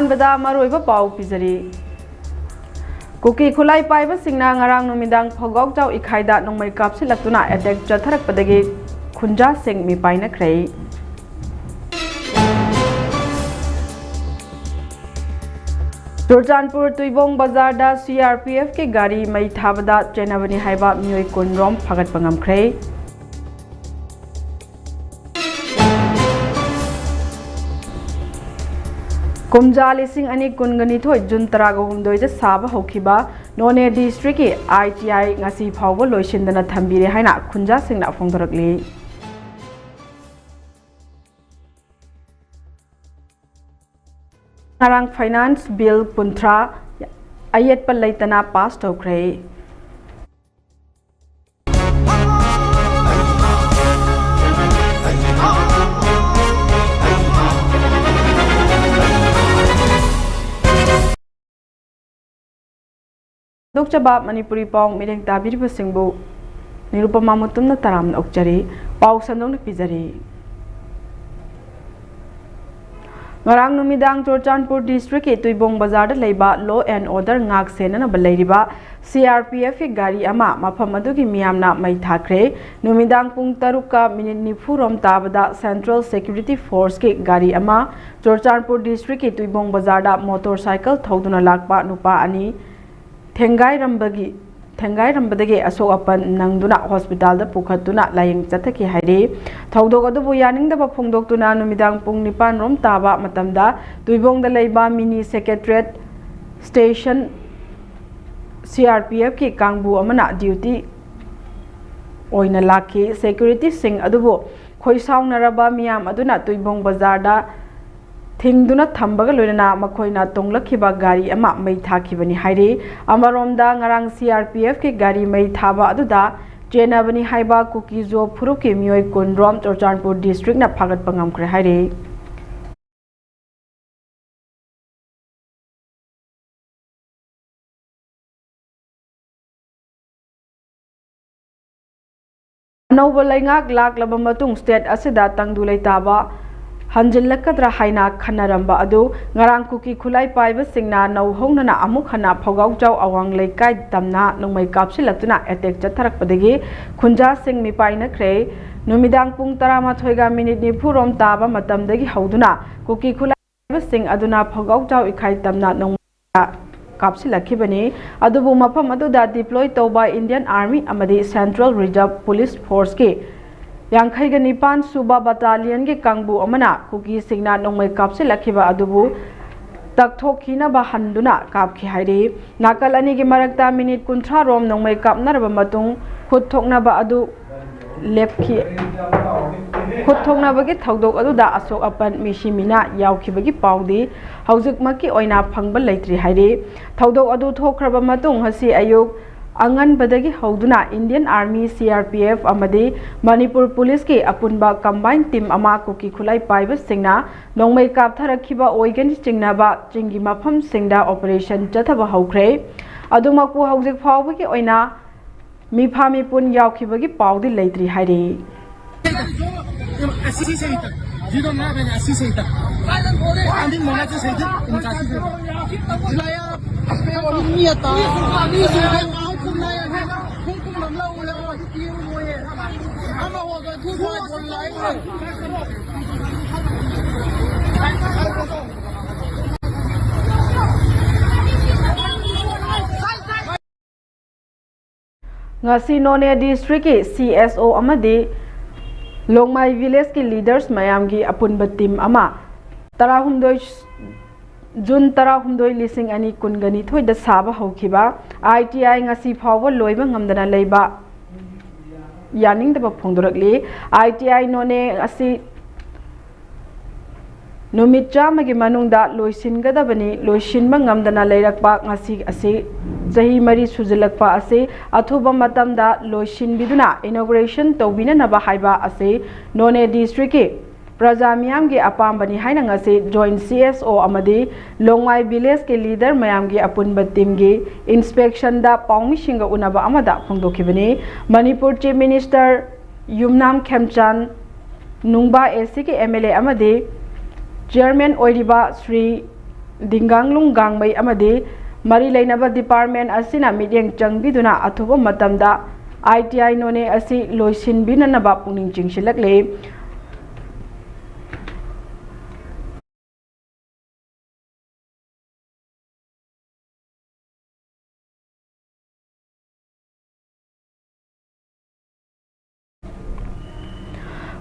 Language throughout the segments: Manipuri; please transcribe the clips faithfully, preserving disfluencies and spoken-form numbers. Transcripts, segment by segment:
ꯑꯍꯥꯟꯕꯗ ꯃꯔꯨꯑꯣꯏꯕ ꯄꯥꯎ ꯄꯤꯖꯔꯤ꯫ ꯀꯨꯀꯤ ꯈꯨꯠꯂꯥꯏ ꯄꯥꯏꯕꯁꯤꯡꯅ ꯉꯔꯥꯡ ꯅꯨꯃꯤꯗꯥꯡ ꯐꯧꯒꯥꯎꯆꯥꯎ ꯏꯈꯥꯏꯗ ꯅꯣꯡꯃꯩ ꯀꯥꯞꯁꯤꯜꯂꯛꯇꯨꯅ attack ꯆꯠꯊꯔꯛꯄꯗꯒꯤ ꯈꯨꯟꯖꯥꯁꯤꯡ ꯃꯤꯄꯥꯏꯅꯈ꯭ꯔꯦ꯫ ꯆꯨꯔꯆꯥꯟꯄꯨꯔ ꯇꯨꯏꯕꯣꯡ ꯕꯖꯥꯔꯗ C R P F ꯀꯤ ꯒꯥꯔꯤ ꯃꯩ ꯊꯥꯕꯗ ꯆꯦꯟꯅꯕꯅꯤ ꯍꯥꯏꯕ ꯃꯤꯑꯣꯏ ꯀꯨꯟ ꯔꯣꯝ ꯐꯥꯒꯠꯄ ꯉꯝꯈ꯭ꯔꯦ꯫ ꯀꯨꯝꯖꯥ ꯂꯤꯁꯤꯡ ꯑꯅꯤ ꯀꯨꯟꯒ ꯅꯤꯊꯣꯏ ꯖꯨꯟ ꯇꯔꯥꯒ ꯍꯨꯝꯗꯣꯏꯗ ꯁꯥꯕ ꯍꯧꯈꯤꯕ ꯅꯣꯅꯦ district ꯀꯤ I T I ꯉꯁꯤ ꯐꯥꯎꯕ ꯂꯣꯏꯁꯤꯟꯗꯅ ꯊꯝꯕꯤꯔꯦ ꯍꯥꯏꯅ ꯈꯨꯟꯖꯥꯁꯤꯡꯅ ꯐꯣꯡꯗꯣꯔꯛꯂꯤ꯫ ꯉꯔꯥꯡ finance bill ꯀꯨꯟꯊ꯭ꯔꯥ ꯑꯌꯦꯠꯄ ꯂꯩꯇꯅ pass ꯇꯧꯈ꯭ꯔꯦ꯫ ꯐꯣꯡꯗꯣꯛꯆꯕ ꯃꯅꯤꯄꯨꯔꯤ ꯄꯥꯎ ꯃꯤꯠꯌꯦꯡ ꯇꯥꯕꯤꯔꯤꯕꯁꯤꯡꯕꯨ ꯅꯤꯔꯨꯄꯃꯥ ꯃꯨꯇꯨꯝꯅ ꯇꯔꯥꯝꯅ ꯑꯣꯛꯆꯔꯤ꯫ ꯄꯥꯎ ꯁꯟꯗꯣꯛꯅ ꯄꯤꯖꯔꯤ꯫ ꯉꯔꯥꯡ ꯅꯨꯃꯤꯗꯥꯡ ꯆꯨꯔꯆꯥꯟꯄꯨꯔ district ꯀꯤ ꯇꯨꯏꯕꯣꯡ ꯕꯖꯥꯔꯗ ꯂꯩꯕ law and order ꯉꯥꯛ ꯁꯦꯟꯅꯅꯕ ꯂꯩꯔꯤꯕ C R P F ꯀꯤ ꯒꯥꯔꯤ ꯑꯃ ꯃꯐꯝ ꯑꯗꯨꯒꯤ ꯃꯤꯌꯥꯝꯅ ꯃꯩ ꯊꯥꯈ꯭ꯔꯦ꯫ ꯅꯨꯃꯤꯗꯥꯡ ꯄꯨꯡ ꯇꯔꯨꯛꯀ minute ꯅꯤꯐꯨ ꯔꯣꯝ ꯇꯥꯕꯗ Central Security Force ꯀꯤ ꯒꯥꯔꯤ ꯑꯃ ꯆꯨꯔꯆꯥꯟꯄꯨꯔ district ꯀꯤ ꯇꯨꯏꯕꯣꯡ ꯕꯖꯥꯔꯗ motorcycle ꯊꯧꯗꯨꯅ ꯂꯥꯛꯄ ꯅꯨꯄꯥ ꯑꯅꯤ ꯊꯦꯡꯒꯥꯏꯔꯝꯕꯒꯤ, ꯊꯦꯡꯒꯥꯏꯔꯝꯕꯗꯒꯤ ꯑꯁꯣꯛ ꯑꯄꯟ ꯅꯪꯗꯨꯅ hospital ꯗ ꯄꯨꯈꯠꯇꯨꯅ ꯂꯥꯌꯦꯡ ꯆꯠꯊꯈꯤ ꯍꯥꯏꯔꯤ꯫ ꯊꯧꯗꯣꯛ ꯑꯗꯨꯕꯨ ꯌꯥꯅꯤꯡꯗꯕ ꯐꯣꯡꯗꯣꯛꯇꯨꯅ ꯅꯨꯃꯤꯗꯥꯡ ꯄꯨꯡ ꯅꯤꯄꯥꯟ ꯔꯣꯝ ꯇꯥꯕ ꯃꯇꯝꯗ ꯇꯨꯏꯕꯣꯡꯗ ꯂꯩꯕ mini secretariat station C R P F ꯀꯤ ꯀꯥꯡꯕꯨ ꯑꯃꯅ duty ꯑꯣꯏꯅ ꯂꯥꯛꯈꯤ꯫ Security ꯁꯤꯡ ꯑꯗꯨꯕꯨ ꯈꯣꯏꯁꯥꯎꯅꯔꯕ ꯃꯤꯌꯥꯝ ꯑꯗꯨꯅ ꯇꯨꯏꯕꯣꯡ ꯕꯖꯥꯔꯗ ꯊꯤꯡꯗꯨꯅ ꯊꯝꯕꯒ ꯂꯣꯏꯅꯅ ꯃꯈꯣꯏꯅ ꯇꯣꯡꯂꯛꯈꯤꯕ ꯒꯥꯔꯤ ꯑꯃ ꯃꯩ ꯊꯥꯈꯤꯕꯅꯤ ꯍꯥꯏꯔꯤ꯫ ꯑꯃꯔꯣꯝꯗ ꯉꯔꯥꯡ C R P F ꯀꯤ ꯒꯥꯔꯤ ꯃꯩ ꯊꯥꯕ ꯑꯗꯨꯗ ꯆꯦꯟꯅꯕꯅꯤ ꯍꯥꯏꯕ ꯀꯨꯀꯤꯖꯣ ꯐꯨꯔꯨꯞꯀꯤ ꯃꯤꯑꯣꯏ ꯀꯨꯟ ꯔꯣꯝ ꯆꯨꯔꯆꯥꯟꯄꯨꯔ district ꯅ ꯐꯥꯒꯠꯄ ꯉꯝꯈ꯭ꯔꯦ ꯍꯥꯏꯔꯤ꯫ ꯑꯅꯧꯕ ꯂꯩꯉꯥꯛ ꯂꯥꯛꯂꯕ ꯃꯇꯨꯡ state ꯑꯁꯤꯗ ꯇꯪꯗꯨ ꯂꯩꯇꯥꯕ ꯍꯟꯖꯤꯜꯂꯛꯀꯗ꯭ꯔꯥ ꯍꯥꯏꯅ ꯈꯟꯅꯔꯝꯕ ꯑꯗꯨ ꯉꯔꯥꯡ ꯀꯨꯀꯤ ꯈꯨꯠꯂꯥꯏ ꯄꯥꯏꯕꯁꯤꯡꯅ ꯅꯧꯍꯧꯅꯅ ꯑꯃꯨꯛ ꯍꯟꯅ ꯐꯧꯒꯥꯎꯖꯥꯎ ꯑꯋꯥꯡ ꯂꯩꯀꯥꯏ ꯇꯝꯅ ꯅꯣꯡꯃꯩ ꯀꯥꯞꯁꯤꯜꯂꯛꯇꯨꯅ ꯑꯦꯇꯦꯛ ꯆꯠꯊꯔꯛꯄꯗꯒꯤ ꯈꯨꯟꯖꯥꯁꯤꯡ ꯃꯤꯄꯥꯏꯅꯈ꯭ꯔꯦ꯫ ꯅꯨꯃꯤꯗꯥꯡ ꯄꯨꯡ ꯇꯔꯥꯃꯥꯊꯣꯏꯒ ꯃꯤꯅꯤꯠ ꯅꯤꯐꯨ ꯔꯣꯝ ꯇꯥꯕ ꯃꯇꯝꯗꯒꯤ ꯍꯧꯗꯨꯅ ꯀꯨꯀꯤ ꯈꯨꯠꯂꯥꯏ ꯄꯥꯏꯕꯁꯤꯡ ꯑꯗꯨꯅ ꯐꯧꯒꯥꯎꯖꯥꯎ ꯏꯈꯥꯏ ꯇꯝꯅ ꯅꯣꯡꯃꯩ ꯀꯥꯞꯁꯤꯜꯂꯛꯈꯤꯕꯅꯤ꯫ ꯑꯗꯨꯕꯨ ꯃꯐꯝ ꯑꯗꯨꯗ ꯗꯤꯄ꯭ꯂꯣꯏ ꯇꯧꯕ ꯏꯟꯗꯤꯌꯟ ꯑꯥꯔꯃꯤ ꯑꯃꯗꯤ ꯁꯦꯟꯇ꯭ꯔꯦꯜ ꯔꯤꯖꯔꯚ ꯄꯨꯂꯤꯁ ꯐꯣꯔꯁꯀꯤ ꯌꯥꯡꯈꯩꯒ ꯅꯤꯄꯥꯟ ꯁꯨꯕ ꯕꯠꯇꯥꯂꯤꯌꯟꯒꯤ ꯀꯥꯡꯕꯨ ꯑꯃꯅ ꯀꯨꯀꯤꯁꯤꯡꯅ ꯅꯣꯡꯃꯩ ꯀꯥꯞꯁꯤꯜꯂꯛꯈꯤꯕ ꯑꯗꯨꯕꯨ ꯇꯛꯊꯣꯛꯈꯤꯅꯕ ꯍꯟꯗꯨꯅ ꯀꯥꯞꯈꯤ ꯍꯥꯏꯔꯤ꯫ ꯅꯥꯀꯜ ꯑꯅꯤꯒꯤ ꯃꯔꯛꯇ ꯃꯤꯅꯤꯠ ꯀꯨꯟꯊ꯭ꯔꯥ ꯔꯣꯝ ꯅꯣꯡꯃꯩ ꯀꯥꯞꯅꯔꯕ ꯃꯇꯨꯡ ꯈꯨꯠ ꯊꯣꯛꯅꯕ ꯑꯗꯨ ꯂꯦꯞꯈꯤ꯫ ꯈꯨꯠ ꯊꯣꯛꯅꯕꯒꯤ ꯊꯧꯗꯣꯛ ꯑꯗꯨꯗ ꯑꯁꯣꯛ ꯑꯄꯟ, ꯃꯤꯁꯤ ꯃꯤꯅꯥ ꯌꯥꯎꯈꯤꯕꯒꯤ ꯄꯥꯎꯗꯤ ꯍꯧꯖꯤꯛꯃꯛꯀꯤ ꯑꯣꯏꯅ ꯐꯪꯕ ꯂꯩꯇ꯭ꯔꯤ ꯍꯥꯏꯔꯤ꯫ ꯊꯧꯗꯣꯛ ꯑꯗꯨ ꯊꯣꯛꯈ꯭ꯔꯕ ꯃꯇꯨꯡ ꯉꯁꯤ ꯑꯌꯨꯛ ꯑꯉꯟꯕꯗꯒꯤ ꯍꯧꯗꯨꯅ Indian army, C R P F ꯑꯃꯗꯤ ꯃꯅꯤꯄꯨꯔ ꯄꯨꯂꯤꯁꯀꯤ ꯑꯄꯨꯟꯕ ꯀꯝꯕꯥꯏꯟ ꯇꯤꯝ ꯑꯃ ꯀꯨꯀꯤ ꯈꯨꯠꯂꯥꯏ ꯄꯥꯏꯕꯁꯤꯡꯅ ꯅꯣꯡꯃꯩ ꯀꯥꯞꯊꯔꯛꯈꯤꯕ ꯑꯣꯏꯒꯅꯤ ꯆꯤꯡꯅꯕ ꯆꯤꯡꯒꯤ ꯃꯐꯝꯁꯤꯡꯗ ꯑꯣꯄꯔꯦꯁꯟ ꯆꯠꯊꯕ ꯍꯧꯈ꯭ꯔꯦ꯫ ꯑꯗꯨꯃꯛꯄꯨ ꯍꯧꯖꯤꯛ ꯐꯥꯎꯕꯒꯤ ꯑꯣꯏꯅ ꯃꯤꯐꯥ ꯃꯤꯄꯨꯟ ꯌꯥꯎꯈꯤꯕꯒꯤ ꯄꯥꯎꯗꯤ ꯂꯩꯇ꯭ꯔꯤ ꯍꯥꯏꯔꯤ꯫ ꯑꯁꯤ ꯁꯩꯇ꯫ ꯖꯤꯔꯣ ꯃꯉꯥ ꯁꯤ ꯁꯩꯇ꯫ ꯑꯅꯤ ꯃꯉꯥ ꯁꯤ ꯁꯩꯇ꯫ ꯉꯁꯤ ꯅꯣꯅꯦ ꯗꯤꯁꯇ꯭ꯔꯤꯛꯀꯤ ꯁꯤ ꯑꯦꯁ ꯑꯣ ꯑꯃꯗꯤ ꯂꯣꯡꯃꯥꯏ ꯚꯤꯂꯦꯖꯀꯤ ꯂꯤꯗꯔꯁ ꯃꯌꯥꯝꯒꯤ ꯑꯄꯨꯟꯕ ꯇꯤꯝ ꯑꯃ ꯇꯔꯥꯍꯨꯝꯗꯣꯏ, ꯖꯨꯟ ꯇꯔꯥꯍꯨꯝꯗꯣꯏ, ꯂꯤꯁꯤꯡ ꯑꯅꯤ ꯀꯨꯟꯒ ꯅꯤꯊꯣꯏꯗ ꯁꯥꯕ ꯍꯧꯈꯤꯕ ꯑꯥꯏ ꯇꯤ ꯑꯥꯏ ꯉꯁꯤ ꯐꯥꯎꯕ ꯂꯣꯏꯕ ꯉꯝꯗꯅ ꯂꯩꯕ ꯌꯥꯅꯤꯡꯗꯕ ꯐꯣꯡꯗꯣꯔꯛꯂꯤ꯫ ꯑꯥꯏ ꯇꯤ ꯑꯥꯏ ꯅꯣꯅꯦ ꯑꯁꯤ ꯅꯨꯃꯤꯠ ꯆꯥꯝꯃꯒꯤ ꯃꯅꯨꯡꯗ ꯂꯣꯏꯁꯤꯟꯒꯗꯕꯅꯤ꯫ ꯂꯣꯏꯁꯤꯟꯕ ꯉꯝꯗꯅ ꯂꯩꯔꯛꯄ ꯉꯁꯤ ꯑꯁꯤ ꯆꯍꯤ ꯃꯔꯤ ꯁꯨꯖꯤꯜꯂꯛꯄ ꯑꯁꯤ ꯑꯊꯨꯕ ꯃꯇꯝꯗ ꯂꯣꯏꯁꯤꯟꯕꯤꯗꯨꯅ ꯏꯅꯣꯒ꯭ꯔꯦꯁꯟ ꯇꯧꯕꯤꯅꯅꯕ ꯍꯥꯏꯕ ꯑꯁꯤ ꯅꯣꯅꯦ ꯗꯤꯁꯇ꯭ꯔꯤꯛꯀꯤ ꯄ꯭ꯔꯖꯥ ꯃꯤꯌꯥꯝꯒꯤ ꯑꯄꯥꯝꯕꯅꯤ ꯍꯥꯏꯅ ꯉꯁꯤ ꯖꯣꯏꯟꯠ ꯁꯤ ꯑꯦꯁ ꯑꯣ ꯑꯃꯗꯤ ꯂꯣꯡꯃꯥꯏ ꯚꯤꯂꯦꯖꯀꯤ ꯂꯤꯗꯔ ꯃꯌꯥꯝꯒꯤ ꯑꯄꯨꯟꯕ ꯇꯤꯝꯒꯤ ꯏꯟꯁꯄꯦꯛꯁꯟꯗ ꯄꯥꯎꯃꯤꯁꯤꯡꯒ ꯎꯅꯕ ꯑꯃꯗ ꯐꯣꯡꯗꯣꯛꯈꯤꯕꯅꯤ꯫ ꯃꯅꯤꯄꯨꯔ ꯆꯤꯐ ꯃꯤꯅꯤꯁꯇꯔ ꯌꯨꯝꯅꯥꯝ ꯈꯦꯝꯆꯥꯟ ꯅꯨꯡꯕꯥ ꯑꯦ ꯁꯤꯒꯤ ꯑꯦꯝ ꯑꯦꯜ ꯑꯦ ꯑꯃꯗꯤ ꯆꯤꯌꯔꯃꯦꯟ ꯑꯣꯏꯔꯤꯕ ꯁ꯭ꯔꯤ ꯗꯤꯡꯒꯥꯡꯂꯨꯡ ꯒꯥꯡꯃꯩ ꯑꯃꯗꯤ ꯃꯔꯤ ꯂꯩꯅꯕ ꯗꯤꯄꯥꯔꯠꯃꯦꯟ ꯑꯁꯤꯅ ꯃꯤꯠꯌꯦꯡ ꯆꯪꯕꯤꯗꯨꯅ ꯑꯊꯨꯕ ꯃꯇꯝꯗ ꯑꯥꯏ ꯇꯤ ꯑꯥꯏ ꯅꯣꯅꯦ ꯑꯁꯤ ꯂꯣꯏꯁꯤꯟꯕꯤꯅꯅꯕ ꯄꯨꯛꯅꯤꯡ ꯆꯤꯡꯁꯤꯜꯂꯛꯂꯤ꯫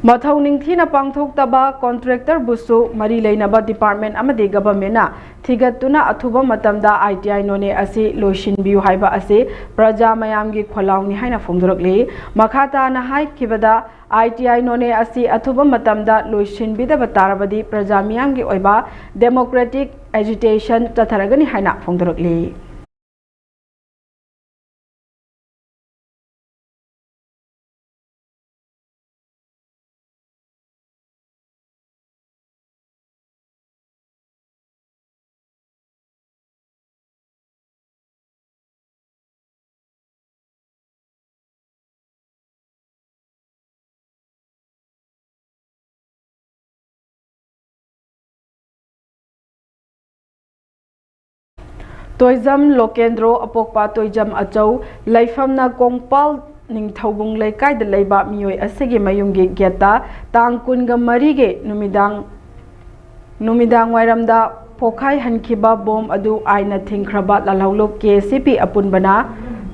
ꯃꯊꯧ ꯅꯤꯡꯊꯤꯅ ꯄꯥꯡꯊꯣꯛꯇꯕ ꯀꯣꯟꯇ꯭ꯔꯦꯛꯇꯔꯕꯨꯁꯨ ꯃꯔꯤ ꯂꯩꯅꯕ ꯗꯤꯄꯥꯔꯠꯃꯦꯟ ꯑꯃꯗꯤ ꯒꯚꯔꯟꯃꯦꯟꯅ ꯊꯤꯒꯠꯇꯨꯅ ꯑꯊꯨꯕ ꯃꯇꯝꯗ ꯑꯥꯏ ꯇꯤ ꯑꯥꯏ ꯅꯣꯅꯦ ꯑꯁꯤ ꯂꯣꯏꯁꯤꯟꯕꯤꯌꯨ ꯍꯥꯏꯕ ꯑꯁꯤ ꯄ꯭ꯔꯖꯥ ꯃꯌꯥꯝꯒꯤ ꯈꯣꯜꯂꯥꯎꯅꯤ ꯍꯥꯏꯅ ꯐꯣꯡꯗꯣꯔꯛꯂꯤ꯫ ꯃꯈꯥ ꯇꯥꯅ ꯍꯥꯏꯈꯤꯕꯗ, ꯑꯥꯏ ꯇꯤ ꯑꯥꯏ ꯅꯣꯅꯦ ꯑꯁꯤ ꯑꯊꯨꯕ ꯃꯇꯝꯗ ꯂꯣꯏꯁꯤꯟꯕꯤꯗꯕ ꯇꯥꯔꯕꯗꯤ ꯄ꯭ꯔꯖꯥ ꯃꯤꯌꯥꯝꯒꯤ ꯑꯣꯏꯕ ꯗꯦꯃꯣꯀ꯭ꯔꯦꯇꯤꯛ ꯑꯦꯖꯤꯇꯦꯁꯟ ꯆꯠꯊꯔꯒꯅꯤ ꯍꯥꯏꯅ ꯐꯣꯡꯗꯣꯔꯛꯂꯤ꯫ ꯇꯣꯏꯖꯝ ꯂꯣꯀꯦꯟꯗ꯭ꯔꯣ, ꯑꯄꯣꯛꯄ ꯇꯣꯏꯖꯝ ꯑꯆꯧ, ꯂꯩꯐꯝꯅ ꯀꯣꯡꯄꯥꯜ ꯅꯤꯡꯊꯧꯕꯨꯡ ꯂꯩꯀꯥꯏꯗ ꯂꯩꯕ ꯃꯤꯑꯣꯏ ꯑꯁꯤꯒꯤ ꯃꯌꯨꯝꯒꯤ ꯒꯦꯠꯇ ꯇꯥꯡ ꯀꯨꯟꯒ ꯃꯔꯤꯒꯤ ꯅꯨꯃꯤꯗꯥꯡ, ꯅꯨꯃꯤꯗꯥꯡ ꯋꯥꯏꯔꯝꯗ ꯄꯣꯈꯥꯏꯍꯟꯈꯤꯕ ꯕꯣꯝ ꯑꯗꯨ ꯑꯥꯏꯟꯅ ꯊꯤꯡꯈ꯭ꯔꯕ ꯂꯥꯜꯍꯧꯂꯨꯞ ꯀꯦ ꯑꯦꯁ ꯁꯤ ꯄꯤ ꯑꯄꯨꯟꯕꯅ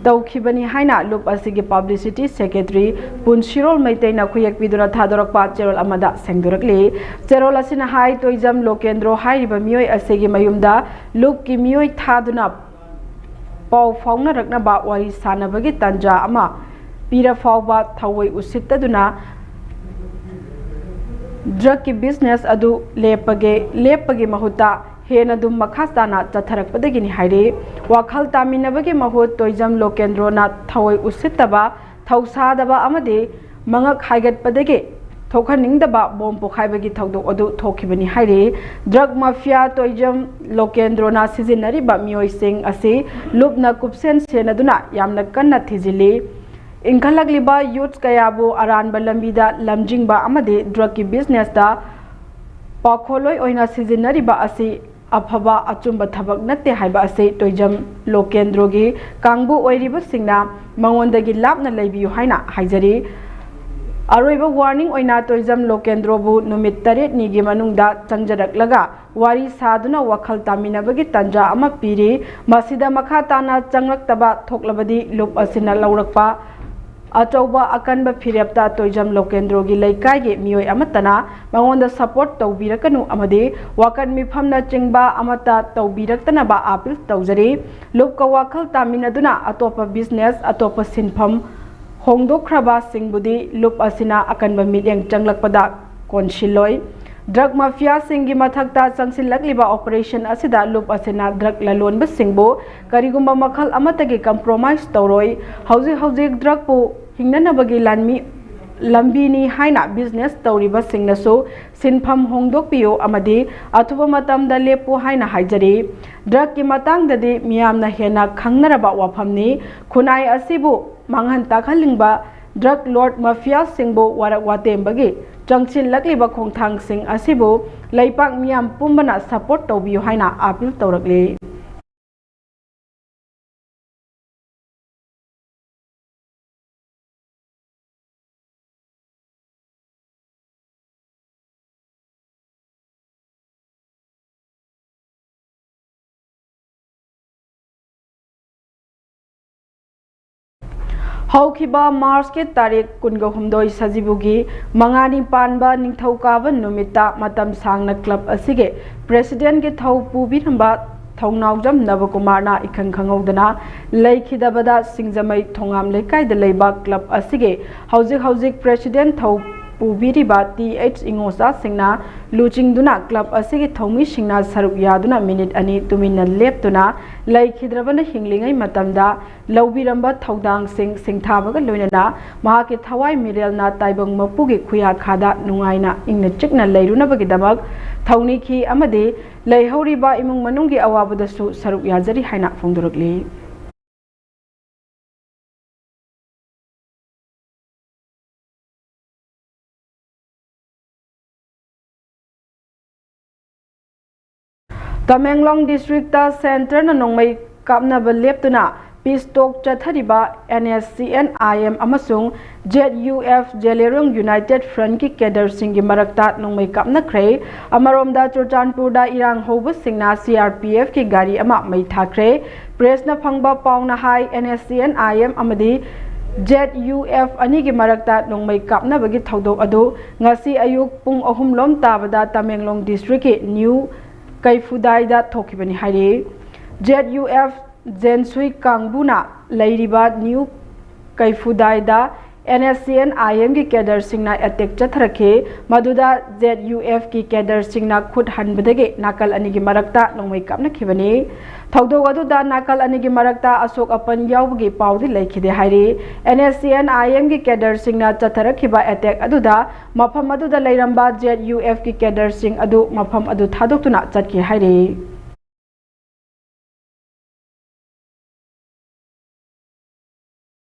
ꯇꯧꯈꯤꯕꯅꯤ ꯍꯥꯏꯅ ꯂꯨꯞ ꯑꯁꯤꯒꯤ ꯄꯕ꯭ꯂꯤꯁꯤꯇꯤ ꯁꯦꯀ꯭ꯔꯦꯇꯔꯤ ꯄꯨꯟꯁꯤꯔꯣꯜ ꯃꯩꯇꯩꯅ ꯈꯨꯌꯦꯛ ꯄꯤꯗꯨꯅ ꯊꯥꯗꯣꯔꯛꯄ ꯆꯦꯔꯣꯜ ꯑꯃꯗ ꯁꯦꯡꯗꯣꯔꯛꯂꯤ꯫ ꯆꯦꯔꯣꯜ ꯑꯁꯤꯅ ꯍꯥꯏ, ꯇꯣꯏꯖꯝ ꯂꯣꯀꯦꯟꯗ꯭ꯔꯣ ꯍꯥꯏꯔꯤꯕ ꯃꯤꯑꯣꯏ ꯑꯁꯤꯒꯤ ꯃꯌꯨꯝꯗ ꯂꯨꯞꯀꯤ ꯃꯤꯑꯣꯏ ꯊꯥꯗꯨꯅ ꯄꯥꯎ ꯐꯥꯎꯅꯔꯛꯅꯕ ꯋꯥꯔꯤ ꯁꯥꯅꯕꯒꯤ ꯇꯥꯟꯖꯥ ꯑꯃ ꯄꯤꯔ ꯐꯥꯎꯕ ꯊꯑꯣꯏ ꯎꯁꯤꯠꯇꯗꯨꯅ ꯗ꯭ꯔꯒꯀꯤ ꯕꯤꯖꯤꯅꯦꯁ ꯑꯗꯨ ꯂꯦꯞꯄꯒꯦ, ꯂꯦꯞꯄꯒꯤ ꯃꯍꯨꯠꯇ ꯍꯦꯟꯅ ꯑꯗꯨꯝ ꯃꯈꯥ ꯇꯥꯅ ꯆꯠꯊꯔꯛꯄꯗꯒꯤꯅꯤ ꯍꯥꯏꯔꯤ꯫ ꯋꯥꯈꯜ ꯇꯥꯃꯤꯟꯅꯕꯒꯤ ꯃꯍꯨꯠ ꯇꯣꯏꯖꯝ ꯂꯣꯀꯦꯟꯗ꯭ꯔꯣꯅ ꯊꯑꯣꯏ ꯎꯁꯤꯠꯇꯕ, ꯊꯧꯁꯥꯗꯕ ꯑꯃꯗꯤ ꯃꯉꯛ ꯍꯥꯏꯒꯠꯄꯗꯒꯤ ꯊꯣꯛꯍꯟꯅꯤꯡꯗꯕ ꯕꯣꯝ ꯄꯣꯈꯥꯏꯕꯒꯤ ꯊꯧꯗꯣꯛ ꯑꯗꯨ ꯊꯣꯛꯈꯤꯕꯅꯤ ꯍꯥꯏꯔꯤ꯫ ꯗ꯭ꯔꯒ ꯃꯥꯐꯤꯌꯥ ꯇꯣꯏꯖꯝ ꯂꯣꯀꯦꯟꯗ꯭ꯔꯣꯅ ꯁꯤꯖꯤꯟꯅꯔꯤꯕ ꯃꯤꯑꯣꯏꯁꯤꯡ ꯑꯁꯤ ꯂꯨꯞꯅ ꯀꯨꯞꯁꯦꯟ ꯁꯦꯟꯅꯗꯨꯅ ꯌꯥꯝꯅ ꯀꯟꯅ ꯊꯤꯖꯤꯜꯂꯤ꯫ ꯏꯟꯈꯠꯂꯛꯂꯤꯕ youth ꯀꯌꯥꯕꯨ ꯑꯔꯥꯟꯕ ꯂꯝꯕꯤꯗ ꯂꯝꯖꯤꯡꯕ ꯑꯃꯗꯤ drugꯀꯤ businessꯇ ꯄꯥꯈꯣꯜꯂꯣꯏ ꯑꯣꯏꯅ ꯁꯤꯖꯤꯟꯅꯔꯤꯕ ꯑꯁꯤ ꯑꯐꯕ ꯑꯆꯨꯝꯕ ꯊꯕꯛ ꯅꯠꯇꯦ ꯍꯥꯏꯕ ꯑꯁꯤ ꯇꯣꯏꯖꯝ ꯂꯣꯀꯦꯟꯗ꯭ꯔꯣꯒꯤ ꯀꯥꯡꯕꯨ ꯑꯣꯏꯔꯤꯕꯁꯤꯡꯅ ꯃꯉꯣꯟꯗꯒꯤ ꯂꯥꯞꯅ ꯂꯩꯕꯤꯌꯨ ꯍꯥꯏꯅ ꯍꯥꯏꯖꯔꯤ꯫ ꯑꯔꯣꯏꯕ warning ꯑꯣꯏꯅ ꯇꯣꯏꯖꯝ ꯂꯣꯀꯦꯟꯗ꯭ꯔꯣꯕꯨ ꯅꯨꯃꯤꯠ ꯇꯔꯦꯠꯅꯤꯒꯤ ꯃꯅꯨꯡꯗ ꯆꯪꯖꯔꯛꯂꯒ ꯋꯥꯔꯤ ꯁꯥꯗꯨꯅ ꯋꯥꯈꯜ ꯇꯥꯃꯤꯟꯅꯕꯒꯤ ꯇꯥꯟꯖꯥ ꯑꯃ ꯄꯤꯔꯤ꯫ ꯃꯁꯤꯗ ꯃꯈꯥ ꯇꯥꯅ ꯆꯪꯂꯛꯇꯕ ꯊꯣꯛꯂꯕꯗꯤ ꯂꯨꯞ ꯑꯁꯤꯅ ꯂꯧꯔꯛꯄ ꯑꯆꯧꯕ ꯑꯀꯟꯕ ꯐꯤꯔꯦꯞꯇ ꯇꯣꯏꯖꯝ ꯂꯣꯀꯦꯟꯗ꯭ꯔꯣꯒꯤ ꯂꯩꯀꯥꯏꯒꯤ ꯃꯤꯑꯣꯏ ꯑꯃꯠꯇꯅ ꯃꯉꯣꯟꯗ support ꯇꯧꯕꯤꯔꯛꯀꯅꯨ ꯑꯃꯗꯤ ꯋꯥꯀꯠ ꯃꯤꯐꯝꯅꯆꯤꯡꯕ ꯑꯃꯠꯇ ꯇꯧꯕꯤꯔꯛꯇꯅꯕ appeal ꯇꯧꯖꯔꯤ꯫ ꯂꯨꯞꯀ ꯋꯥꯈꯜ ꯇꯥꯃꯤꯟꯅꯗꯨꯅ ꯑꯇꯣꯞꯄ business, ꯑꯇꯣꯞꯄ ꯁꯤꯟꯐꯝ ꯍꯣꯡꯗꯣꯛꯈ꯭ꯔꯕꯁꯤꯡꯕꯨꯗꯤ ꯂꯨꯞ ꯑꯁꯤꯅ ꯑꯀꯟꯕ ꯃꯤꯠꯌꯦꯡ ꯆꯪꯂꯛꯄꯗ ꯀꯣꯟꯁꯤꯜꯂꯣꯏ꯫ Drug mafiaꯁꯤꯡꯒꯤ ꯃꯊꯛꯇ ꯆꯪꯁꯤꯜꯂꯛꯂꯤꯕ operation ꯑꯁꯤꯗ ꯂꯨꯞ ꯑꯁꯤꯅ drug ꯂꯂꯣꯟꯕꯁꯤꯡꯕꯨ ꯀꯔꯤꯒꯨꯝꯕ ꯃꯈꯜ ꯑꯃꯠꯇꯒꯤ compromise ꯇꯧꯔꯣꯏ꯫ ꯍꯧꯖꯤꯛ ꯍꯧꯖꯤꯛ drugꯄꯨ ꯍꯤꯡꯅꯅꯕꯒꯤ ꯂꯥꯟꯃꯤ, ꯂꯝꯕꯤꯅꯤ ꯍꯥꯏꯅ business ꯇꯧꯔꯤꯕꯁꯤꯡꯅꯁꯨ ꯁꯤꯟꯐꯝ ꯍꯣꯡꯗꯣꯛꯄꯤꯌꯨ ꯑꯃꯗꯤ ꯑꯊꯨꯕ ꯃꯇꯝꯗ ꯂꯦꯞꯄꯨ ꯍꯥꯏꯅ ꯍꯥꯏꯖꯔꯤ꯫ Drugꯀꯤ ꯃꯇꯥꯡꯗꯗꯤ ꯃꯤꯌꯥꯝꯅ ꯍꯦꯟꯅ ꯈꯪꯅꯔꯕ ꯋꯥꯐꯝꯅꯤ꯫ ꯈꯨꯟꯅꯥꯏ ꯑꯁꯤꯕꯨ ꯃꯥꯡꯍꯟ ꯇꯥꯛꯍꯟꯅꯤꯡꯕ drug lord mafiaꯁꯤꯡꯕꯨ ꯋꯥꯔꯛ ꯋꯥꯇꯦꯝꯕꯒꯤ ꯆꯪꯁꯤꯜꯂꯛꯂꯤꯕ ꯈꯣꯡꯊꯥꯡꯁꯤꯡ ꯑꯁꯤꯕꯨ ꯂꯩꯄꯥꯛ ꯃꯤꯌꯥꯝ ꯄꯨꯝꯕꯅ support ꯇꯧꯕꯤꯌꯨ ꯍꯥꯏꯅ appeal ꯇꯧꯔꯛꯂꯤ꯫ ꯍꯧꯈꯤꯕ Marchꯀꯤ ꯇꯥꯔꯤꯛ ꯀꯨꯟꯒ ꯍꯨꯝꯗꯣꯏ ꯁꯖꯤꯕꯨꯒꯤ ꯃꯉꯥꯅꯤ ꯄꯥꯟꯕ ꯅꯤꯡꯊꯧꯀꯥꯕ ꯅꯨꯃꯤꯠꯇ ꯃꯇꯝ ꯁꯥꯡꯅ club ꯑꯁꯤꯒꯤ presidentꯀꯤ ꯊꯧ ꯄꯨꯕꯤꯔꯝꯕ ꯊꯧꯅꯥꯎꯖꯝ ꯅꯕꯀꯨꯃꯥꯔꯅ ꯏꯈꯪ ꯈꯪꯍꯧꯗꯅ ꯂꯩꯈꯤꯗꯕꯗ ꯁꯤꯡꯖꯃꯩ ꯊꯣꯉꯥꯝ ꯂꯩꯀꯥꯏꯗ ꯂꯩꯕ club ꯑꯁꯤꯒꯤ ꯍꯧꯖꯤꯛ ꯍꯧꯖꯤꯛ president ꯊꯧ ꯄꯨꯕꯤꯔꯤꯕ ꯇꯤ ꯑꯩꯆ ꯏꯉꯣꯆꯥꯁꯤꯡꯅ ꯂꯨꯆꯤꯡꯗꯨꯅ club ꯑꯁꯤꯒꯤ ꯊꯧꯃꯤꯁꯤꯡꯅ ꯁꯔꯨꯛ ꯌꯥꯗꯨꯅ ꯃꯤꯅꯤꯠ ꯑꯅꯤ ꯇꯨꯃꯤꯟꯅ ꯂꯦꯞꯇꯨꯅ ꯂꯩꯈꯤꯗ꯭ꯔꯕꯅ ꯍꯤꯡꯂꯤꯉꯩ ꯃꯇꯝꯗ ꯂꯧꯕꯤꯔꯝꯕ ꯊꯧꯗꯥꯡꯁꯤꯡ ꯁꯤꯡꯊꯥꯕꯒ ꯂꯣꯏꯅꯅ ꯃꯍꯥꯛꯀꯤ ꯊꯋꯥꯏ ꯃꯤꯔꯦꯜꯅ ꯇꯥꯏꯕꯪ ꯃꯄꯨꯒꯤ ꯈꯨꯌꯥꯈꯥꯗ ꯅꯨꯡꯉꯥꯏꯅ ꯏꯪꯅ ꯆꯤꯛꯅ ꯂꯩꯔꯨꯅꯕꯒꯤꯗꯃꯛ ꯊꯧꯅꯤꯈꯤ ꯑꯃꯗꯤ ꯂꯩꯍꯧꯔꯤꯕ ꯏꯃꯨꯡ ꯃꯅꯨꯡꯒꯤ ꯑꯋꯥꯕꯗꯁꯨ ꯁꯔꯨꯛ ꯌꯥꯖꯔꯤ ꯍꯥꯏꯅ ꯐꯣꯡꯗꯣꯔꯛꯂꯤ꯫ ꯇꯃꯦꯡꯂꯣꯡ ꯗꯤꯁꯇ꯭ꯔꯤꯛꯇ ꯁꯦꯟꯇꯔꯅ ꯅꯣꯡꯃꯩ ꯀꯥꯞꯅꯕ ꯂꯦꯞꯇꯨꯅ ꯄꯤꯁ ꯇꯣꯛ ꯆꯠꯊꯔꯤꯕ N S C N I M ꯑꯃꯁꯨꯡ ꯖꯦꯠ ꯌꯨ ꯑꯦꯐ ꯖꯦꯂꯦꯔꯣꯡ ꯌꯨꯅꯥꯏꯇꯦꯠ ꯐ꯭ꯔꯟꯠꯀꯤ ꯀꯦꯗꯔꯁꯤꯡꯒꯤ ꯃꯔꯛꯇ ꯅꯣꯡꯃꯩ ꯀꯥꯞꯅꯈ꯭ꯔꯦ꯫ ꯑꯃꯔꯣꯝꯗ ꯆꯨꯔꯆꯥꯟꯄꯨꯔꯗ ꯏꯔꯥꯡ ꯍꯧꯕꯁꯤꯡꯅ ꯁꯤ ꯑꯥꯔ ꯄꯤ ꯑꯦꯐꯀꯤ ꯒꯥꯔꯤ ꯑꯃ ꯃꯩ ꯊꯥꯈ꯭ꯔꯦ꯫ ꯄ꯭ꯔꯦꯁꯅ ꯐꯪꯕ ꯄꯥꯎꯅ ꯍꯥꯏ, N S C N I M ꯑꯃꯗꯤ ꯖꯦꯠ ꯌꯨ ꯑꯦꯐ ꯑꯅꯤꯒꯤ ꯃꯔꯛꯇ ꯅꯣꯡꯃꯩ ꯀꯥꯞꯅꯕꯒꯤ ꯊꯧꯗꯣꯛ ꯑꯗꯨ ꯉꯁꯤ ꯑꯌꯨꯛ ꯄꯨꯡ ꯑꯍꯨꯝ ꯂꯣꯝ ꯇꯥꯕꯗ ꯇꯃꯦꯡꯂꯣꯡ ꯗꯤꯁꯇ꯭ꯔꯤꯛꯀꯤ ꯅ꯭ꯌꯨ ꯀꯩꯐꯨꯗꯥꯏꯗ ꯊꯣꯛꯈꯤꯕꯅꯤ ꯍꯥꯏꯔꯤ꯫ ꯖꯦꯠ ꯌꯨ ꯑꯦꯐ ꯖꯦꯟꯁꯨꯏ ꯀꯥꯡꯕꯨꯅ ꯂꯩꯔꯤꯕ new ꯀꯩꯐꯨꯗꯥꯏꯗ and S C N ꯑꯥꯏ ꯑꯦꯝꯒꯤ ꯀꯦꯗꯔꯁꯤꯡꯅ ꯑꯦꯇꯦꯛ ꯆꯠꯊꯔꯛꯈꯤ꯫ ꯃꯗꯨꯗ ꯖꯦꯠ ꯌꯨ ꯑꯦꯐꯀꯤ ꯀꯦꯗꯔꯁꯤꯡꯅ ꯈꯨꯠ ꯍꯟꯕꯗꯒꯤ ꯅꯥꯀꯜ ꯑꯅꯤꯒꯤ ꯃꯔꯛꯇ ꯅꯣꯡꯃꯩ ꯀꯥꯞꯅꯈꯤꯕꯅꯤ꯫ ꯊꯧꯗꯣꯛ ꯑꯗꯨꯗ ꯅꯥꯀꯜ ꯑꯅꯤꯒꯤ ꯃꯔꯛꯇ ꯑꯁꯣꯛ ꯑꯄꯟ ꯌꯥꯎꯕꯒꯤ ꯄꯥꯎꯗꯤ ꯂꯩꯈꯤꯗꯦ ꯍꯥꯏꯔꯤ꯫ ꯑꯦꯟ ꯑꯦꯁ ꯁꯤ ꯑꯦꯟ ꯑꯥꯏ ꯑꯦꯝꯒꯤ ꯀꯦꯗꯔꯁꯤꯡꯅ ꯆꯠꯊꯔꯛꯈꯤꯕ ꯑꯦꯇꯦꯛ ꯑꯗꯨꯗ ꯃꯐꯝ ꯑꯗꯨꯗ ꯂꯩꯔꯝꯕ ꯖꯦꯠ ꯌꯨ ꯑꯦꯐꯀꯤ ꯀꯦꯗꯔꯁꯤꯡ ꯑꯗꯨ ꯃꯐꯝ ꯑꯗꯨ ꯊꯥꯗꯣꯛꯇꯨꯅ ꯆꯠꯈꯤ ꯍꯥꯏꯔꯤ꯫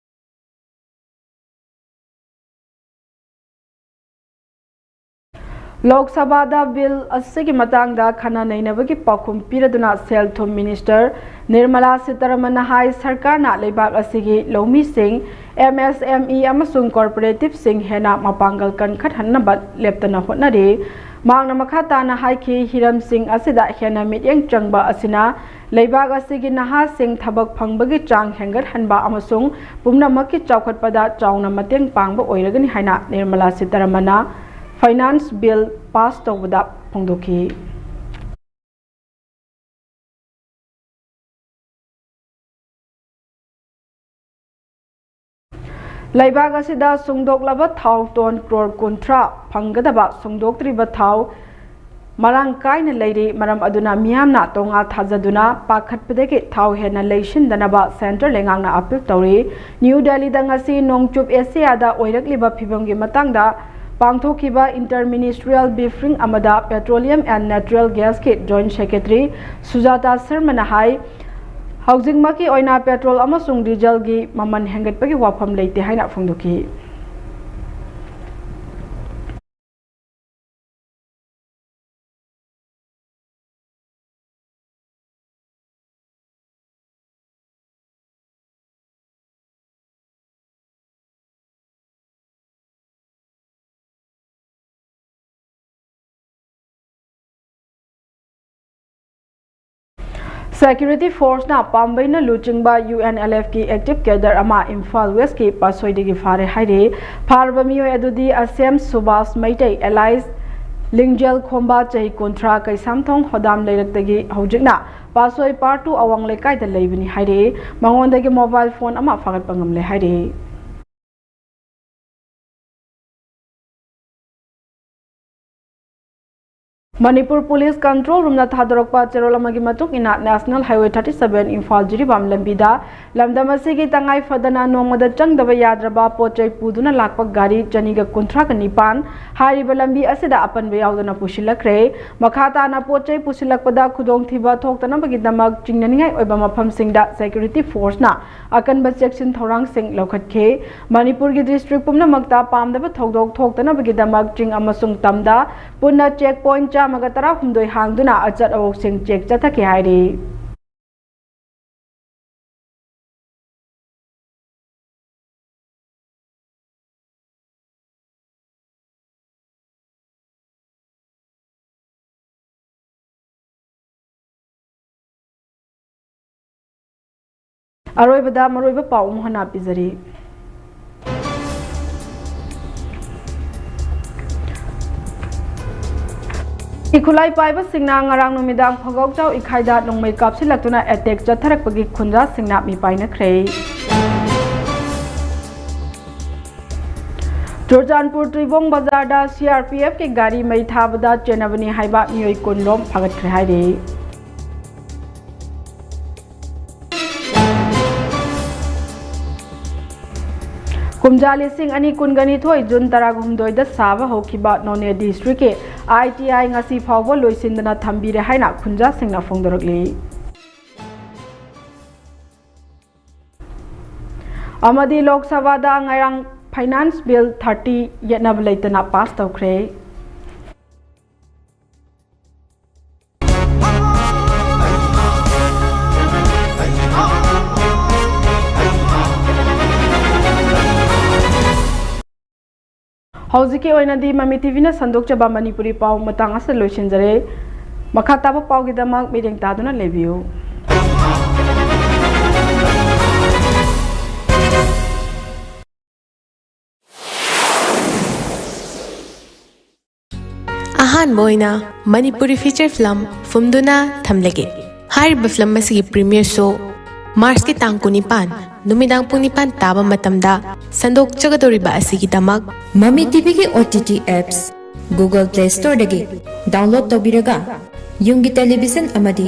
ꯂꯣꯛ ꯁꯚꯥꯗ ꯕꯤꯜ ꯑꯁꯤꯒꯤ ꯃꯇꯥꯡꯗ ꯈꯟꯅ ꯅꯩꯅꯕꯒꯤ ꯄꯥꯎꯈꯨꯝ ꯄꯤꯔꯗꯨꯅ ꯁꯦꯜ ꯊꯨꯝ ꯃꯤꯅꯤꯁꯇꯔ ꯅꯤꯔꯃꯂꯥ ꯁꯤꯇꯥꯔꯥꯃꯟꯅ ꯍꯥꯏ, ꯁꯔꯀꯥꯔꯅ ꯂꯩꯕꯥꯛ ꯑꯁꯤꯒꯤ ꯂꯧꯃꯤꯁꯤꯡ, ꯑꯦꯝ ꯑꯦꯁ ꯑꯦꯝ ꯏ ꯑꯃꯁꯨꯡ ꯀꯣꯔꯄꯣꯔꯦꯇꯤꯚꯁꯤꯡ ꯍꯦꯟꯅ ꯃꯄꯥꯡꯒꯜ ꯀꯟꯈꯠꯍꯟꯅꯕ ꯂꯦꯞꯇꯅ ꯍꯣꯠꯅꯔꯤ꯫ ꯃꯍꯥꯛꯅ ꯃꯈꯥ ꯇꯥꯅ ꯍꯥꯏꯈꯤ, ꯍꯤꯔꯝꯁꯤꯡ ꯑꯁꯤꯗ ꯍꯦꯟꯅ ꯃꯤꯠꯌꯦꯡ ꯆꯪꯕ ꯑꯁꯤꯅ ꯂꯩꯕꯥꯛ ꯑꯁꯤꯒꯤ ꯅꯍꯥꯁꯤꯡ ꯊꯕꯛ ꯐꯪꯕꯒꯤ ꯆꯥꯡ ꯍꯦꯟꯒꯠꯍꯟꯕ ꯑꯃꯁꯨꯡ ꯄꯨꯝꯅꯃꯛꯀꯤ ꯆꯥꯎꯈꯠꯄꯗ ꯆꯥꯎꯅ ꯃꯇꯦꯡ ꯄꯥꯡꯕ ꯑꯣꯏꯔꯒꯅꯤ ꯍꯥꯏꯅ ꯅꯤꯔꯃꯂꯥ ꯁꯤꯇꯥꯔꯥꯃꯟꯅ ꯐꯥꯏꯅꯥꯟꯁ ꯕꯤꯜ ꯄꯥꯁ ꯇꯧꯕꯗ ꯐꯣꯡꯗꯣꯛꯈꯤ꯫ ꯂꯩꯕꯥꯛ ꯑꯁꯤꯗ ꯁꯨꯡꯗꯣꯛꯂꯕ ꯊꯥꯎ ꯇꯣꯟ ꯀ꯭ꯔꯣꯔ ꯀꯨꯟꯊ꯭ꯔꯥ ꯐꯪꯒꯗꯕ ꯁꯨꯡꯗꯣꯛꯇ꯭ꯔꯤꯕ ꯊꯥꯎ ꯃꯔꯥꯡ ꯀꯥꯏꯅ ꯂꯩꯔꯤ꯫ ꯃꯔꯝ ꯑꯗꯨꯅ ꯃꯤꯌꯥꯝꯅ ꯇꯣꯉꯥ ꯊꯥꯖꯗꯨꯅ ꯄꯥꯈꯠꯄꯗꯒꯤ ꯊꯥꯎ ꯍꯦꯟꯅ ꯂꯩꯁꯤꯟꯗꯅꯕ ꯁꯦꯟꯇꯔ ꯂꯩꯉꯥꯛꯅ ꯑꯄꯤꯜ ꯇꯧꯔꯤ꯫ ꯅ꯭ꯌꯨ ꯗꯦꯜꯂꯤꯗ ꯉꯁꯤ ꯅꯣꯡꯆꯨꯞ ꯑꯦꯁꯤꯌꯥꯗ ꯑꯣꯏꯔꯛꯂꯤꯕ ꯐꯤꯕꯝꯒꯤ ꯃꯇꯥꯡꯗ ꯄꯥꯡꯊꯣꯛꯈꯤꯕ inter ministerial briefing ꯑꯃꯗ Petroleum and Natural Gas ꯀꯤ Joint Secretary ꯁꯨꯖꯥꯇꯥ ꯁꯔꯃꯅ ꯍꯥꯏ, ꯍꯧꯖꯤꯛꯃꯛꯀꯤ ꯑꯣꯏꯅ ꯄꯦꯇ꯭ꯔꯣꯜ ꯑꯃꯁꯨꯡ ꯗꯤꯖꯜꯒꯤ ꯃꯃꯜ ꯍꯦꯟꯒꯠꯄꯒꯤ ꯋꯥꯐꯝ ꯂꯩꯇꯦ ꯍꯥꯏꯅ ꯐꯣꯡꯗꯣꯛꯈꯤ꯫ Security Force ꯅ ꯄꯥꯝꯕꯩꯅ ꯂꯨꯆꯤꯡꯕ U N L F ꯀꯤ active cadre ꯑꯃ ꯏꯝꯐꯥꯜ West ꯀꯤ ꯄꯥꯠꯁꯣꯏꯗꯒꯤ ꯐꯥꯔꯦ ꯍꯥꯏꯔꯤ꯫ ꯐꯥꯔꯕ ꯃꯤꯑꯣꯏ ꯑꯗꯨꯗꯤ ꯑꯁꯦꯝ ꯁꯨꯕꯥꯁ ꯃꯩꯇꯩ alias ꯂꯤꯡꯖꯦꯜ ꯈꯣꯝꯕ, ꯆꯍꯤ ꯀꯨꯟꯊ꯭ꯔꯥ, ꯀꯩꯁꯥꯝꯊꯣꯡ ꯍꯣꯗꯥꯝ ꯂꯩꯔꯛꯇꯒꯤ, ꯍꯧꯖꯤꯛꯅ ꯄꯥꯠꯁꯣꯏ Part two ꯑꯋꯥꯡ ꯂꯩꯀꯥꯏꯗ ꯂꯩꯕꯅꯤ ꯍꯥꯏꯔꯤ꯫ ꯃꯉꯣꯟꯗꯒꯤ mobile phone ꯑꯃ ꯐꯥꯒꯠꯄ ꯉꯝꯂꯦ ꯍꯥꯏꯔꯤ꯫ ꯃꯅꯤꯄꯨꯔ Police Control Room ꯅ ꯊꯥꯗꯣꯔꯛꯄ ꯆꯦꯔꯣꯜ ꯑꯃꯒꯤ ꯃꯇꯨꯡ ꯏꯟꯅ, National Highway thirty seven Imphal Jiribam ꯂꯝꯕꯤꯗ ꯂꯝꯗꯝ ꯑꯁꯤꯒꯤ ꯇꯉꯥꯏ ꯐꯗꯅ ꯅꯣꯡꯃꯗ ꯆꯪꯗꯕ ꯌꯥꯗ꯭ꯔꯕ ꯄꯣꯠ ꯆꯩ ꯄꯨꯗꯨꯅ ꯂꯥꯛꯄ ꯒꯥꯔꯤ ꯆꯅꯤꯒ ꯀꯨꯟꯊ꯭ꯔꯥꯒ ꯅꯤꯄꯥꯟ ꯍꯥꯏꯔꯤꯕ ꯂꯝꯕꯤ ꯑꯁꯤꯗ ꯑꯄꯟꯕ ꯌꯥꯎꯗꯅ ꯄꯨꯁꯤꯜꯂꯛꯈ꯭ꯔꯦ꯫ ꯃꯈꯥ ꯇꯥꯅ ꯄꯣꯠ ꯆꯩ ꯄꯨꯁꯤꯜꯂꯛꯄꯗ ꯈꯨꯗꯣꯡꯊꯤꯕ ꯊꯣꯛꯇꯅꯕꯒꯤꯗꯃꯛ ꯆꯤꯡꯅꯅꯤꯡꯉꯥꯏ ꯑꯣꯏꯕ ꯃꯐꯝꯁꯤꯡꯗ Security Force ꯅ ꯑꯀꯟꯕ ꯆꯦꯛꯁꯤꯟ ꯊꯧꯔꯥꯡꯁꯤꯡ ꯂꯧꯈꯠꯈꯤ꯫ ꯃꯅꯤꯄꯨꯔꯒꯤ district ꯄꯨꯝꯅꯃꯛꯇ ꯄꯥꯝꯗꯕ ꯊꯧꯗꯣꯛ ꯊꯣꯛꯇꯅꯕꯒꯤꯗꯃꯛ ꯆꯤꯡ ꯑꯃꯁꯨꯡ ꯇꯝꯗ ꯄꯨꯟꯅ check point ꯆꯥꯝꯃꯒ ꯇꯔꯥꯍꯨꯝꯗꯣꯏ ꯍꯥꯡꯗꯨꯅ ꯑꯆꯠ ꯑꯋꯣꯛꯁꯤꯡ check ꯆꯠꯊꯈꯤ ꯍꯥꯏꯔꯤ꯫ ꯑꯔꯣꯏꯕꯗ ꯃꯔꯨꯑꯣꯏꯕ ꯄꯥꯎ ꯑꯃꯨꯛ ꯍꯟꯅ ꯄꯤꯖꯔꯤ꯫ ꯈꯨꯠꯂꯥꯏ ꯄꯥꯏꯕꯁꯤꯡꯅ ꯉꯔꯥꯡ ꯅꯨꯃꯤꯗꯥꯡ ꯐꯒꯧꯖꯥꯎ ꯏꯈꯥꯏꯗ ꯅꯣꯡꯃꯩ ꯀꯥꯞꯁꯤꯜꯂꯛꯇꯨꯅ attack ꯆꯠꯊꯔꯛꯄꯒꯤ ꯈꯨꯟꯖꯥꯁꯤꯡꯅ ꯃꯤꯄꯥꯏꯅꯈ꯭ꯔꯦ꯫ ꯆꯨꯔꯆꯥꯟꯄꯨꯔ ꯇꯨꯏꯕꯣꯡ ꯕꯖꯥꯔꯗ C R P F ꯀꯤ ꯒꯥꯔꯤ ꯃꯩ ꯊꯥꯕꯗ ꯆꯦꯟꯅꯕꯅꯤ ꯍꯥꯏꯕ ꯃꯤꯑꯣꯏ ꯀꯨꯟ ꯔꯣꯝ ꯐꯥꯒꯠꯈ꯭ꯔꯦ ꯍꯥꯏꯔꯤ꯫ ꯀꯨꯝꯖꯥ ꯂꯤꯁꯤꯡ ꯑꯅꯤ ꯀꯨꯟꯒ ꯅꯤꯊꯣꯏ ꯖꯨꯟ ꯇꯔꯥꯍꯨꯝꯗꯣꯏꯗ ꯁꯥꯕ ꯍꯧꯈꯤꯕ ꯅꯣꯅꯦ district ꯀꯤ I T I ꯉꯁꯤ ꯐꯥꯎꯕ ꯂꯣꯏꯁꯤꯟꯗꯅ ꯊꯝꯕꯤꯔꯦ ꯍꯥꯏꯅ ꯈꯨꯟꯖꯥꯁꯤꯡꯅ ꯐꯣꯡꯗꯣꯔꯛꯂꯤ꯫ ꯑꯃꯗꯤ ꯂꯣꯛ ꯁꯚꯥꯗ ꯉꯔꯥꯡ Finance Bill thirty ꯌꯦꯠꯅꯕ ꯂꯩꯇꯅ pass ꯇꯧꯈ꯭ꯔꯦ꯫ ꯍꯧꯖꯤꯛꯀꯤ ꯑꯣꯏꯅꯗꯤ ꯃꯃꯤ T V ꯅ ꯁꯟꯗꯣꯛꯆꯕ ꯃꯅꯤꯄꯨꯔꯤ ꯄꯥꯎ ꯃꯇꯥꯡ ꯑꯁꯤꯗ ꯂꯣꯏꯁꯤꯟꯖꯔꯦ꯫ ꯃꯈꯥ ꯇꯥꯕ ꯄꯥꯎꯒꯤꯗꯃꯛ ꯃꯤꯠꯌꯦꯡ ꯇꯥꯗꯨꯅ ꯂꯩꯕꯤꯌꯨ꯫ ꯑꯍꯥꯟꯕ ꯑꯣꯏꯅ ꯃꯅꯤꯄꯨꯔꯤ feature film ꯐꯨꯝꯗꯨꯅ ꯊꯝꯂꯒꯦ꯫ ꯍꯥꯏꯔꯤꯕ film ꯑꯁꯤꯒꯤ premiere show March ꯀꯤ ꯇꯥꯡ ꯀꯨꯟꯅꯤꯄꯥꯟ ꯅꯨꯃꯤꯗꯥꯡ ꯄꯨꯡ ꯅꯤꯄꯥꯟ ꯇꯥꯕ ꯃꯇꯝꯗ ꯁꯟꯗꯣꯛꯆꯒꯗꯧꯔꯤꯕ ꯑꯁꯤꯒꯤꯗꯃꯛ Mami TV ꯒꯤ OTT apps Google Play Store ꯗꯒꯤ download ꯇꯧꯕꯤꯔꯒ ꯌꯨꯝꯒꯤ television ꯑꯃꯗꯤ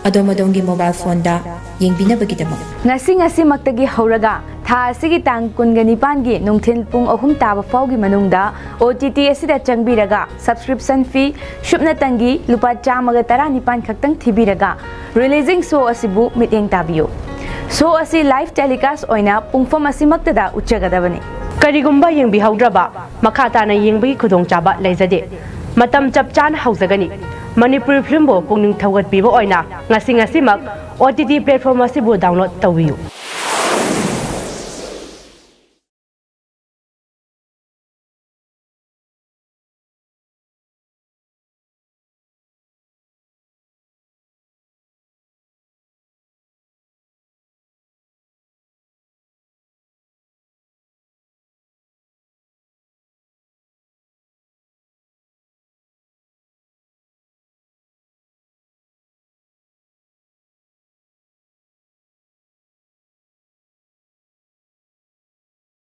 ꯑꯗꯣꯝ ꯑꯗꯣꯝꯒꯤ mobile phone ꯗ ꯌꯦꯡꯕꯤꯅꯕꯒꯤꯗꯃꯛ꯫ ꯉꯁꯤ ꯉꯁꯤꯃꯛꯇꯒꯤ ꯍꯧꯔꯒ ꯊꯥ ꯑꯁꯤꯒꯤ ꯇꯥꯡ ꯀꯨꯟꯒ ꯅꯤꯄꯥꯟꯒꯤ ꯅꯨꯡꯊꯤꯜ ꯄꯨꯡ ꯑꯍꯨꯝ ꯇꯥꯕ ꯐꯥꯎꯒꯤ ꯃꯅꯨꯡꯗ OTT ꯑꯁꯤꯗ ꯆꯪꯕꯤꯔꯒ subscription fee ꯁꯨꯞꯅꯇꯪꯒꯤ ꯂꯨꯄꯥ ꯆꯥꯝꯃꯒ ꯇꯔꯥꯅꯤꯄꯥꯟ ꯈꯛꯇꯪ ꯊꯤꯕꯤꯔꯒ releasing show ꯑꯁꯤꯕꯨ ꯃꯤꯠꯌꯦꯡ ꯇꯥꯕꯤꯌꯨ꯫ Show ꯑꯁꯤ live telecast ꯑꯣꯏꯅ ꯄꯨꯡꯐꯝ ꯑꯁꯤꯃꯛꯇꯗ ꯎꯠꯆꯒꯗꯕꯅꯤ꯫ ꯀꯔꯤꯒꯨꯝꯕ ꯌꯦꯡꯕꯤꯍꯧꯗ꯭ꯔꯕ, ꯃꯈꯥ ꯇꯥꯅ ꯌꯦꯡꯕꯒꯤ ꯈꯨꯗꯣꯡꯆꯥꯕ ꯂꯩꯖꯗꯦ꯫ ꯃꯇꯝ ꯆꯞ ꯆꯥꯅ ꯍꯧꯖꯒꯅꯤ꯫ ꯃꯅꯤꯄꯨꯔꯤ film ꯕꯨ ꯄꯨꯛꯅꯤꯡ ꯊꯧꯒꯠꯄꯤꯕ ꯑꯣꯏꯅ ꯉꯁꯤ ꯉꯁꯤꯃꯛ OTT platform ꯑꯁꯤꯕꯨ download ꯇꯧꯕꯤꯌꯨ꯫